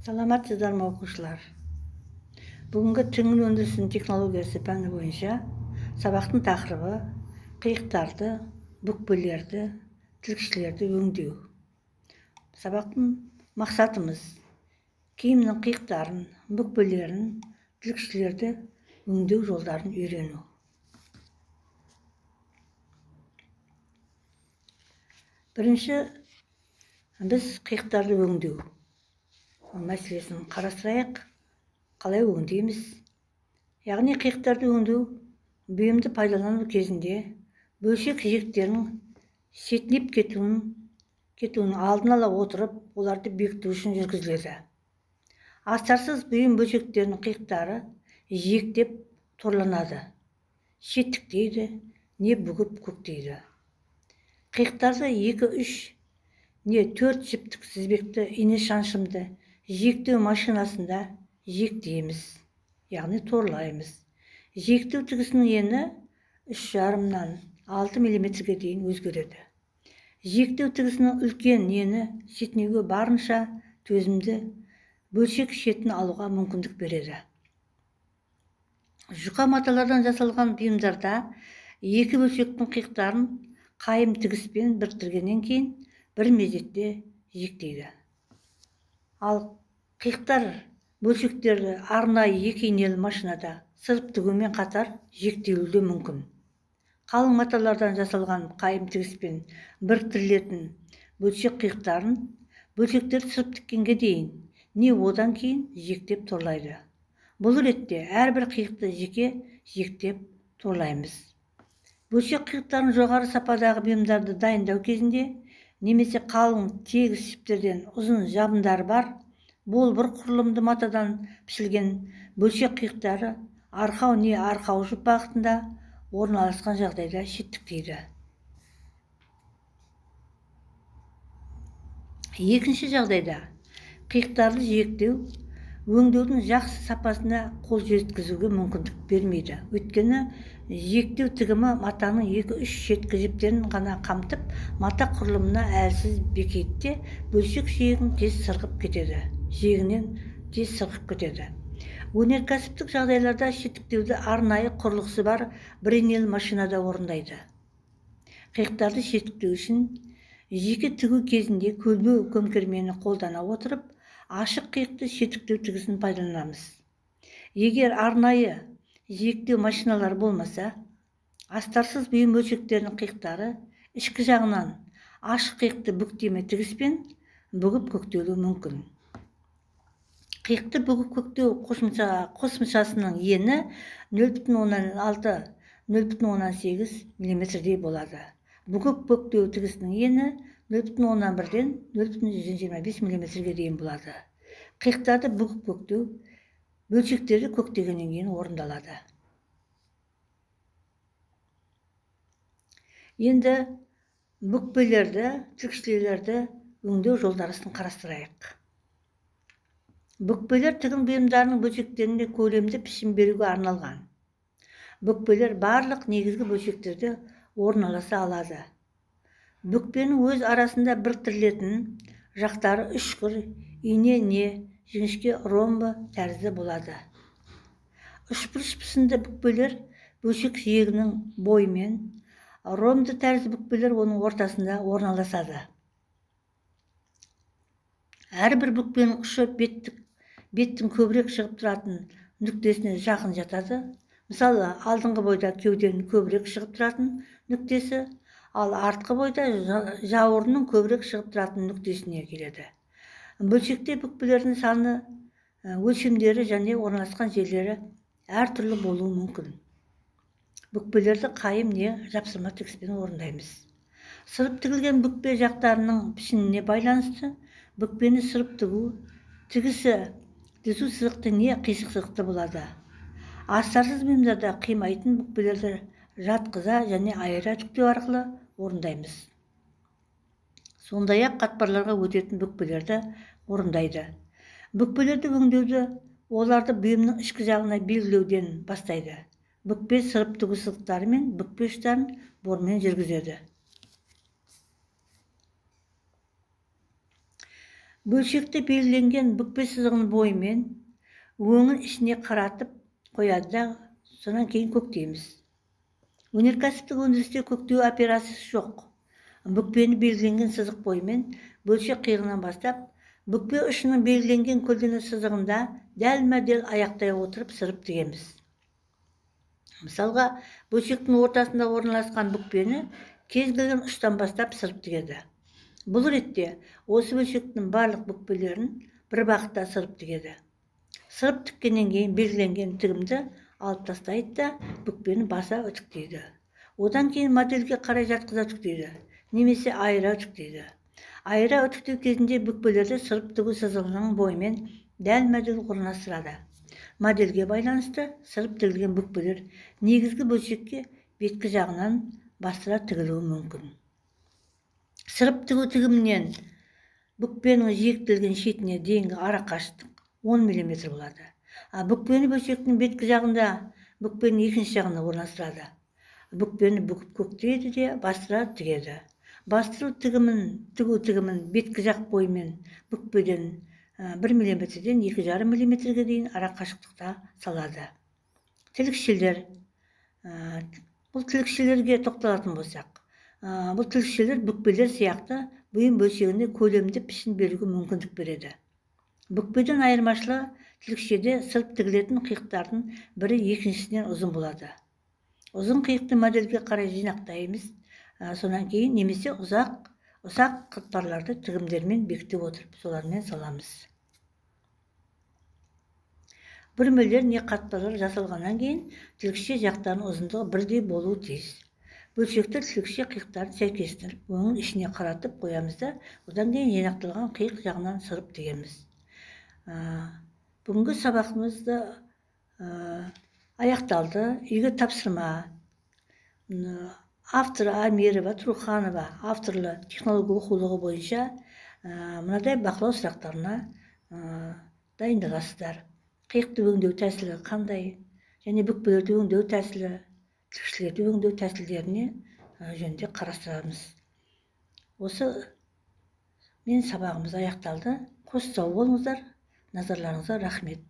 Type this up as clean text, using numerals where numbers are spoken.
Саламатсыздар ма, оқушылар? Бүгінгі тігін өндірісінің технологиясы пәні бойынша сабақтың тақырыбы қиықтарды, бүкпелерді, тілгішлерді өңдеу. Сабақтың мақсатымыз киімнің қиықтарын, бүкпелерін, тілгішлерді өңдеу жолдарын үйрену. Бірінші біз қиықтарды өңдеу мәселесін қарастырайық. Қалай өңдейміз? Яғни қиықтарды өңдеу бұйымды пайдалану кезінде бөлшек жиектерінің шетінеп кетуін алдын ала отырып, оларды бекіту үшін жүргізіледі. Астарсыз бұйым бөлшектерінің қиықтары жиектеп торланады, шеттіктейді, не бүгіп көктейді. Қиықтарды 2-3 не 4 жіптік тізбекті ине шаншымды жиектеу машинасында жиектейміз, яғни торлаймыз. Жиектеу тігісінің ені 3,5-нан 6 мм-ге дейін өзгереді. Жиектеу тігісінің үлкен ені шетінеуге барынша төзімді бөлшек шетін алуға мүмкіндік береді. Жұқа маталардан жасалған бұйымдарда екі бөлшектің қиықтарын қайым тігіспен біріктіргеннен кейін бір мезетте жиектейді. Ал қиықтар бөлшектерді арнайы екі инелі машинада сырып тігумен қатар жиектелуі де мүмкін. Қалың маталардан жасалған қайым тігіспен біріктірілетін бөлшек қиықтарын бөлшектерді сырып тіккенге дейін не одан кейін жиектеп торлайды. Бұл ретте әрбір қиықты жеке жиектеп торлаймыз. Бөлшек қиықтарын жоғары сападағы бұйымдарды дайындау кезінде немесе қалың тегіс жіптерден ұзын жабындары бар болбыр құрылымды матадан пішілген бөлшек қиықтары арқау не арқау жұп бағытында орналасқан жағдайда шеттіктейді. Екінші жағдайда қиықтарды жиектеу өңдеудің жақсы сапасына қол жеткізуге мүмкіндік бермейді. Өйткені жиектеу тігімі матаның 2-3 шеткі жіптерін ғана қамтып, мата құрылымына әлсіз бекиді де бөлшек жиегін тез сырғып кетеді. Жиегінен тез сырғып кетеді. Өнеркәсіптік жағдайларда шеттіктеуді арнайы құрылғысы бар бір инелі машинада орындайды. Қиықтарды шеттіктеу үшін жеке тігу кезінде көлбеу көмкермені қолдана отырып, ашық қиықты шеттіктеу тігісін пайдаланамыз. Егер арнайы жиектеу машиналары болмаса, астарсыз бұйым бөлшектерінің қиықтары ішкі жағынан ашық қиықты бүктеме тігіспен бүгіп көктелуі мүмкін. Қиықты бүгіп көктеу қосымшасының ені 0,6-0,8 мм-дей болады. Бүгіп көктеу тігісінің ені 0,1-ден 0,25 мм-ге дейін болады. Қиықтарды бүгіп көктеу бөлшектерді көктегеннен кейін орындалады. Енді бүкпелерді, тілгішлерді өңдеу жолдарысын қарастырайық. Бүкпелер тігін бұйымдарының бөлшектеріне көлемді пішін беруге арналған. Бүкпелер барлық негізгі бөлшектерде орналаса алады. Бүкпенің өз арасында біріктірілетін жақтары үшкір, ине не жіңішке ромбы тәрізді болады. Үшбұрыш пішінді бүкпелер бөлшек жиегінің бойымен, ромбы тәрізді бүкпелер оның ортасында орналасады. Әрбір бүкпенің ұшы беттің көбірек шығып тұратын нүктесіне жақын жатады. Мысалы, алдыңғы бойда кеуденің көбірек шығып тұратын нүктесі, ал артқы бойда жауырынның көбірек шығып тұратын нүктесіне келеді. Бөлшекте бүкпелердің саны, өлшемдері және орналасқан жерлері әртүрлі болуы мүмкін. Бүкпелерді қайым не жапсырма тігіспен орындаймыз. Сырып тігілген бүкпе жақтарының пішініне байланысты бүкпені сырып тігу тігісі түзу сызықты не қисық сызықты болады. Астарсыз бұйымдарда қимайтын бүкпелерді жатқыза және айыра үтіктеу арқылы орындаймыз. Сондай-ақ қатпарларға өтетін бүкпелерді орындайды. Бүкпелерді өңдеуді оларды бұйымның ішкі жағына белгілеуден бастайды. Бүкпе сырып тігу сызықтары мен бүкпе ұштарын бормен жүргізеді. Бөлшекті белгіленген бүкпе сызығының бойымен өңін ішіне қаратып қояды да, содан кейін көктейміз. Өнеркәсіптік өндірісте көктеу операциясы жоқ. Бүкпені белгіленген сызық бойымен бөлшек қиығынан бастап, бүкпе ұшының белгіленген көлденең сызығында дәлме-дәл аяқтай отырып сырып тігеміз. Мысалға, бөлшектің ортасында орналасқан бүкпені кез келген ұштан бастап сырып тігеді. Бұл ретте осы бөлшектің барлық бүкпелерін бір бағытта сырып тігеді. Сырып тіккеннен кейін белгіленген тігімді алып тастайды да, бүкпені баса үтіктейді. Одан кейін модельге қарай жатқыза үтіктейді немесе айыра үтіктейді. Айыра үтіктеу кезінде бүкпелерді сырып тігу сызығының бойымен дәлме-дәл орналастырады. Модельге байланысты сырып тігілген бүкпелер негізгі бөлшекке беткі жағынан бастыра тігілуі мүмкін. Сырып тігу тігімінен бүкпенің жиектелген шетіне дейінгі ара қашықтық 10 мм болады. Бүкпені бөлшектің беткі жағында, бүкпенің екінші жағына орналастырады. Бүкпені бүгіп көктейді де бастыра тігеді. Бастыру тігімін, тігу тігімін беткі жақ бойымен бүкпеден 1 мм-ден 2,5 мм-ге дейін ара қашықтықта салады. Тілікшелер. Бұл тілікшелерге тоқталатын болсақ, бұл тілікшелер бүкпелер сияқты бұйым бөлшегіне көлемді пішін беруге мүмкіндік береді. Бүкпеден айырмашылығы тілікшеде сырып тігілетін қиықтардың бірі екіншісінен ұзын болады. Ұзын қиықты модельге қарай жинақтаймыз, содан кейін немесе ұзақ ұсақ қатпарларды тігімдермен бекітіп отырып, солармен саламыз. Бүрмелер не қатпарлар жасалғаннан кейін тілікше жақтарының ұзындығы бірдей болуы тиіс. Бөлшекті тілікше қиықтарын сәйкестендіріп, өңін ішіне қаратып қоямыз да, одан кейін жинақталған қиық жағынан сырып тігеміз. Бүгінгі сабағымызды аяқталды. Үйге тапсырма. Авторы Амирова, Труханова авторлы технология оқулығы бойынша мынадай бақылау сұрақтарына дайындаласыздар. Қиықты өңдеу тәсілі қандай және бүкпелерді өңдеу тәсілі, тілікшелерді өңдеу тәсілдеріне жөнінде қарастырамыз. Осы мен сабағымыз аяқталды. Қош сау болыңыздар. Назарларыңызға рахмет.